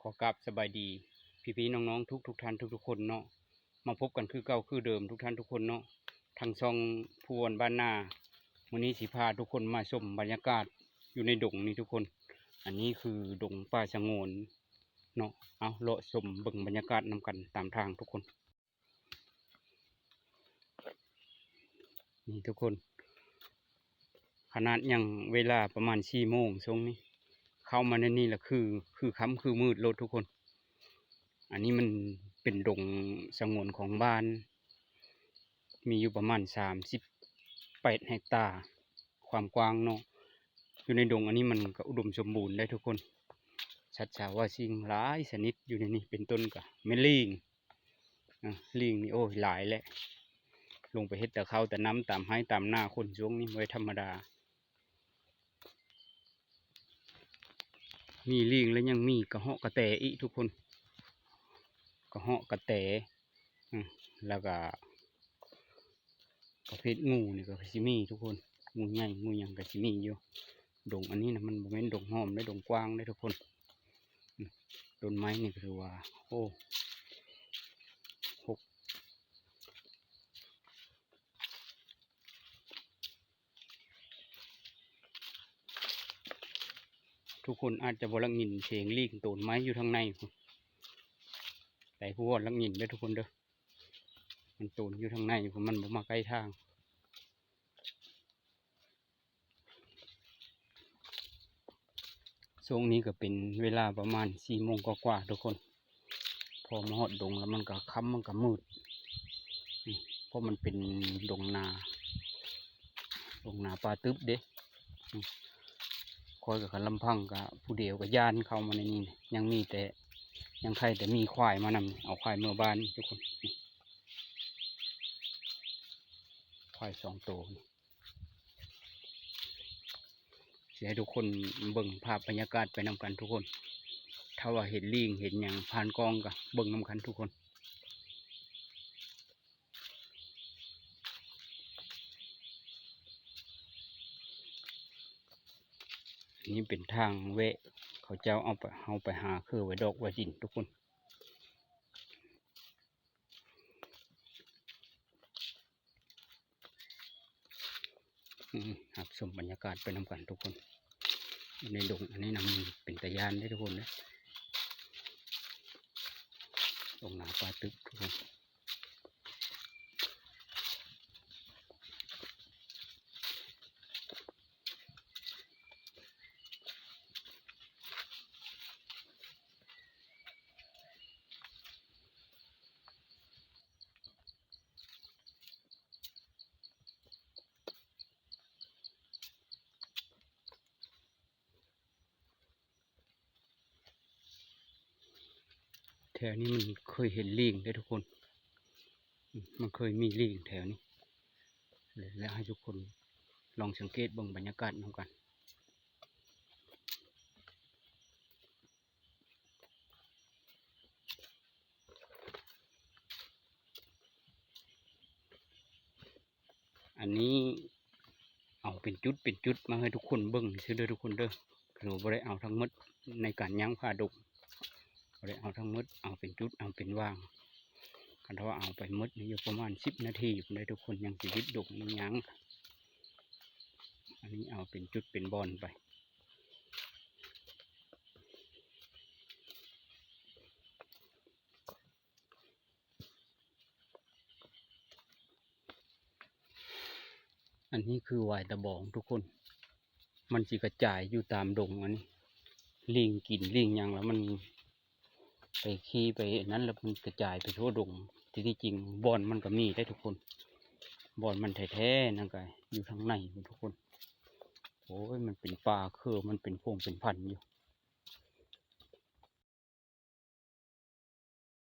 ຂໍກາບສະບາຍດີພີ່ໆນ້ອງໆທຸກໆທ່ານທຸກໆຄົນເນາະ ມາພົບກັນຄືເກົ່າຄືເດີມທຸກທ່ານທຸກຄົນເນາະ ທາງຊ່ອງພູວອນບ້ານນາ. ມື້ນີ້ຊິພາທຸກຄົນມາຊົມບັນຍາກາດຢູ່ໃນດົງນີ້ທຸກຄົນ. ອັນນີ້ຄືດົງປ່າສະຫງວນເນາະ. ເອົາ ເລາະຊົມເບິ່ງບັນຍາກາດນຳກັນຕາມທາງທຸກຄົນ. ນີ້ທຸກຄົນ ຂະໜາດຍັງເວລາປະມານສີ່ໂມງຊ່ວງນີ້ ເຂົ້າມາໃນນີ້ລະຄື ຄືຄ່ຳຄືມືດໂລດທຸກຄົນ. ອັນນີ້ມັນເປັນດົງສະຫງວນຂອງບ້ານ ມີຢູ່ປະມານສາມສິບແປດເຮັກຕາ ຄວາມກວ້າງເນາະ. ຢູ່ໃນດົງອັນນີ້ມັນກະອຸດົມສົມບູນໄດ໋ທຸກຄົນ ສັດສາວາສິ່ງຫຼາຍຊະນິດຢູ່ໃນນີ້ ເປັນຕົ້ນກະແມ່ນລີງ. ອາ ລີງນີ້ ໂອ້ຍ ຫຼາຍແຫຼະ ລົງໄປເຮັດຕາເຂົ້າຕານ້ຳຕາມໄຮ່ຕາມນາຄົນຊ່ວງນີ້ບໍ່ໄດ້ທຳມະດາ. ມີລີງ ແລະ ຍັງມີກະເຫາະກະແຕອີກທຸກຄົນ ກະເຫາະກະແຕ. ອາ ແລ້ວກະປະເພດງູນີ້ກະຊິມີທຸກຄົນ ງູໃຫຍ່ງູຫຍັງກະຊິມີຢູ່. ດົງອັນນີ້ນະ ມັນບໍ່ແມ່ນດົງຫ້ອມເດ້ ດົງກວ້າງເດ້ທຸກຄົນ. ອາ ຕົ້ນໄມ້ນີ້ກະຖືວ່າ ໂອ້ ຮົກ. ທຸກຄົນອາດຈະບໍ່ໄດ້ຍິນສຽງລີງໂຕນໄມ້ຢູ່ທາງໃນພຸ້ນ ແຕ່ຜູ້ວ່າໄດ້ຍິນເດີທຸກຄົນເດີ ມັນໂຕນຢູ່ທາງໃນພຸ້ນ ມັນບໍ່ມາໃກ້ທາງ. ຊ່ວງນີ້ກະເປັນເວລາປະມານສີ່ໂມງກວ່າໆທຸກຄົນ. ພໍມາຮອດດົງແລ້ວມັນກະຄ່ຳ ມັນກະມືດ ອາ ເພາະມັນເປັນດົງນາ ດົງນາປ່າຕຶບເດ້. ອາ ຂ້ອຍກະຄັນລຳພັງກະຜູ້ດຽວກະຢ້ານເຂົ້າມາໃນນີ້ ຍັງມີແຕ່ ຍັງໄຖ່ແຕ່ມີຄວາຍມານຳ ເອົາຄວາຍເມືອບ້ານທຸກຄົນ. ອາ ຄວາຍສອງໂຕນີ້ ຊິໃຫ້ທຸກຄົນເບິ່ງພາບບັນຍາກາດໄປນຳກັນທຸກຄົນ. ຖ້າວ່າເຫັນລີງເຫັນຫຍັງຜ່ານກ້ອງກະເບິ່ງນຳກັນທຸກຄົນ. ນີ້ເປັນທາງແວະ ເຂົາເຈົ້າເອົາໄປ ເຮົາໄປຫາເຄືໄວ້ດອກໄວ້ດິນທຸກຄົນ. ອືມ ຮັບຊົມບັນຍາກາດໄປນຳກັນທຸກຄົນ. ໃນດົງອັນນີ້ນະ ມັນເປັນຕາຢ້ານເດ້ທຸກຄົນເດີ ດົງນາປ່າຕຶບທຸກຄົນ. ແຖວນີ້ມັນເຄີຍເຫັນລີງເດ້ທຸກຄົນ ມັນເຄີຍມີລີງແຖວນີ້ ແລະ ໃຫ້ທຸກຄົນລອງສັງເກດເບິ່ງບັນຍາກາດນຳກັນ. ອັນນີ້ເອົາເປັນຈຸດເປັນຈຸດມາໃຫ້ທຸກຄົນເບິ່ງຊື່ເດີທຸກຄົນເດີ ຄືວ່າບໍ່ໄດ້ເອົາທັງໝົດໃນການຍ່າງຜ່າດົງ ບໍ່ໄດ້ເອົາທັງໝົດ ເອົາເປັນຈຸດເອົາເປັນຫວ່າງ. ຄັນຖ້າວ່າເອົາໄປໝົດນີ້ຢູ່ປະມານສິບນາທີພຸ້ນໃດ໋ທຸກຄົນ ຍັງຊິວິດດົງຍັງຍ່າງ. ອັນນີ້ເອົາເປັນຈຸດເປັນບ່ອນໄປ. ອັນນີ້ຄືຫວາຍຕາບອງທຸກຄົນ ມັນຊິກະຈາຍຢູ່ຕາມດົງ. ອັນນີ້ລີງກິນລີງຫຍັງແລ້ວມັນໄປຂີ້ໄປອັນນັ້ນ ແລ້ວມັນກະຈາຍໄປທົ່ວດົງ. ທີ່ ທີ່ຈິງບ່ອນມັນກະມີໄດ໋ທຸກຄົນ ບ່ອນມັນແທ້ໆນັ້ນກະຢູ່ທາງໃນພຸ້ນທຸກຄົນ. ໂອ້ຍ ມັນເປັນປ່າເຄີ ມັນເປັນພົງເປັນພັນຢູ່.